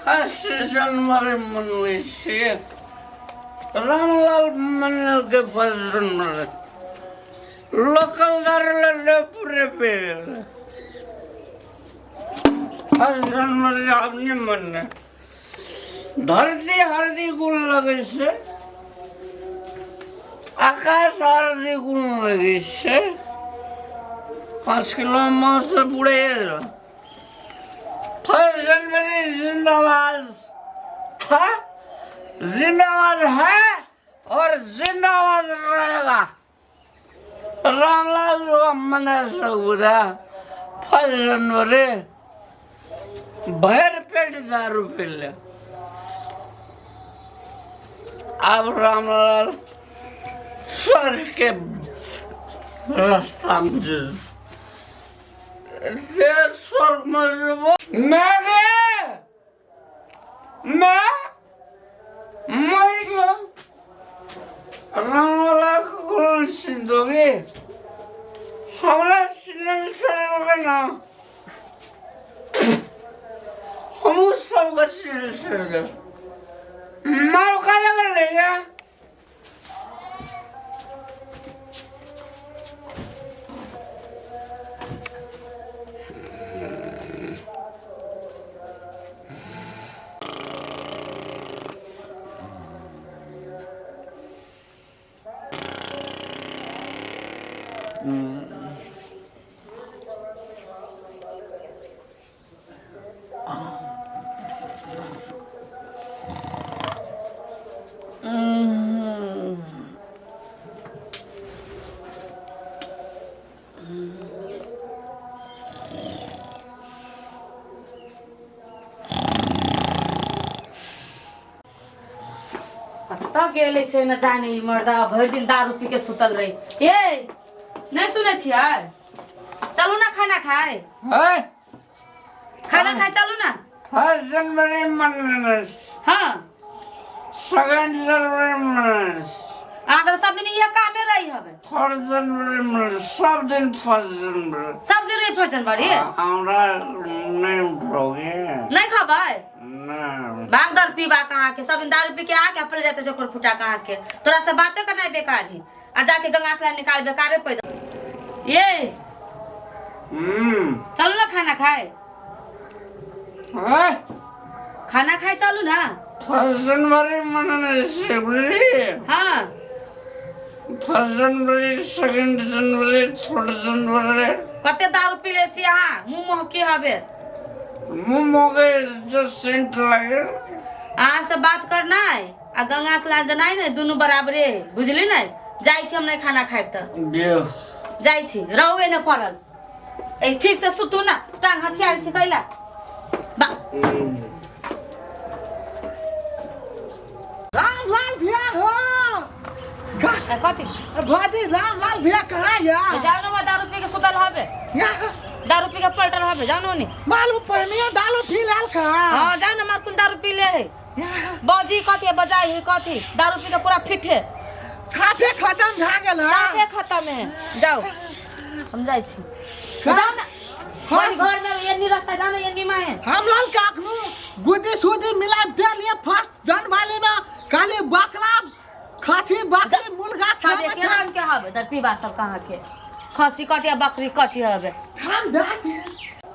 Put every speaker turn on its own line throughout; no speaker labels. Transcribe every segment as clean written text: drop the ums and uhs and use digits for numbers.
First जनवरी मनबै छियै। Ramlal मनेलकै first जनवरी। Local दारू लड्डू पूरे पी गेलै। फर्स्ट जनवरी आब नहि मने। धरती हरदी गुण लगै छै, आकाश हरदी गुण लगै छै। 5 किलो माछ तऽ पूरे। फर्स्ट जनवरी जिंदाबाद था, जिंदाबाद है और जिंदाबाद रहेगा। रामलाल मने सगुरा फर्स्ट जनवरी भरि पेट दारू पी ले। आब रामलाल स्वर्ग के रास्ता में जे स्वर्ग में जेबो। मैं गे मैं मर गया। रामलाल कोन सिंधोगे हमरा सिंधल छोड़ेगा ना, हमहूँ सबके सिंधल छोड़ देब। मार का लगल रहिया।
कतऽ गेलै से न जाने ई मर्दा भरि दिन दारू पी के सुतल रही। ए नहि सुनै छियै? चलू ना खाना खाए।
है
खाना खाए चलू ना।
फर्स्ट जनवरी मनेने।
हाँ।
सेकंड जनवरी मनेने।
अहाँके तऽ सब दिन इहे कामे रही हबे।
फर्स्ट जनवरी मनेने, सब दिन फर्स्ट जनवरी।
सब दिन रही फर्स्ट जनवरी।
हमरा नहि उठोगे।
नहि खबै?
नहि।
भाग दर पीबा अहाँके सब दिन दारू पी के आके अपने जाते से ओकर फुटा के अहाँके तोरा से बाते करनाइ बेकार है आ जाके गंगा स्नान निकाल बेकारे पैदा। ये चलू ना खाना खाए।
हैं?
खाना खाए चलू ना।
फर्स्ट जनवरी मनेने छै बुझलियै?
हाँ।
फर्स्ट जनवरी, सेकंड जनवरी, थर्ड जनवरी।
कते दारू पी ले छी अहाँ, मुँह महकी हबे।
मुँह महके जो सेंट लागे।
अहाँ से बात करनाइ आ गंगा स्नान जेनाइ ने दुनू बराबरे है, बुझली ने? जाइ छी हम नहि खाना खायब तऽ।
दियौ।
जाइ छी, रहू ने पड़ल। ए ठीक से सुतू ना, टांग हथियार छी कैला। बा
रामलाल भैया हो।
ए, कथी?
भाजी रामलाल भैया कहाँ या?
ए, जाओ ना, दारू पी के सुतल हबे।
यहाँ।
दारू पी के पलटल हबे, जाओ ना ओनी।
मालूम पहले दारू पी लाल का।
हाँ, जाओ ना, मार दारू पी ले है।
यहाँ।
बाजी कथी है, बजाई है कथी, दारू पी के पूरा फिट है।
साफे खत्म भए गेल है।
साफे खत्म है। जाओ, हम जाइ छी।
का?
जाओ ना।
फर्स्ट-
घर में ये नी रास्ता जाओ ना, ये नीमा है।
हम लोग के अखनो गुदी सुदी मिला दे लिए फर्स्ट जनवरी में काली बकरा खाची बकरी मुर्गा
सब
खावे
एके रंग के हवे, दर पीबा सब कहाँ के खसी कटिया बकरी कटी हवे।
हम दाती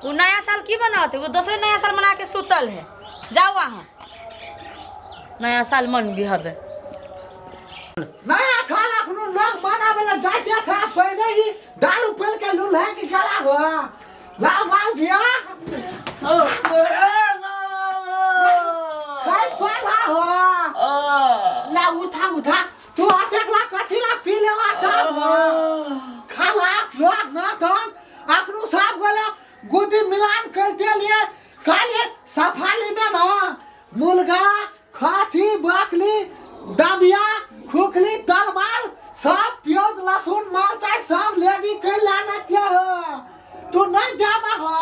वो नया साल की बनाते, वो दूसरे नया साल मना के सुतल है। जाओ वहाँ नया साल मन भी हवे।
नया साल अखनो लोग मनावे ला जाते था, पहले ही दारू पी के लूल्हा के गला हो। लाल लाल भैया खाइत पाला हो। ला उठा उठा तू अतेक ला कथी ला पी लेवा था खाला लोग ना तन अखनो साफ गला गुदी मिलान करते लिए काले सफाली में ना मुर्गा खाची बकली दबिया खुखली तलवार सब प्याज लहसुन मरचाई सब रेडी कर लाना थे हो। तू नहीं जाबा हो।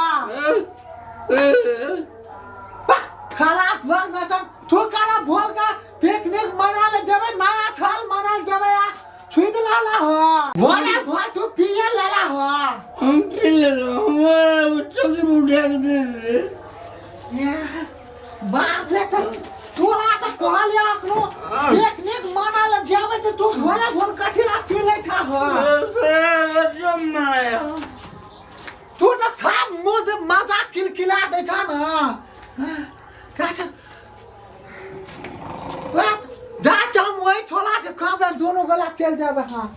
खराब लोग ना तन तू काला बोल का पिकनिक मना ले जाबे नया साल मना ले जाबे आ छुई लाला हो भोला भोल तू पिए लाला हो।
हम पी लेलहुँ, हमरा चौकी पर उठा के दे दे।
बाप रे, तऽ तोरा तऽ कहलियै अखनो पिकनिक मनाय लए जेबै तऽ तू भोरे भोर कथी ला पी लै छह? तू तऽ सब मुद मजा किलकिला दै छह ने। अच्छा जा, हम ओहि छोला के कहबै, दोनों गोला चलि जेबै। हाँ।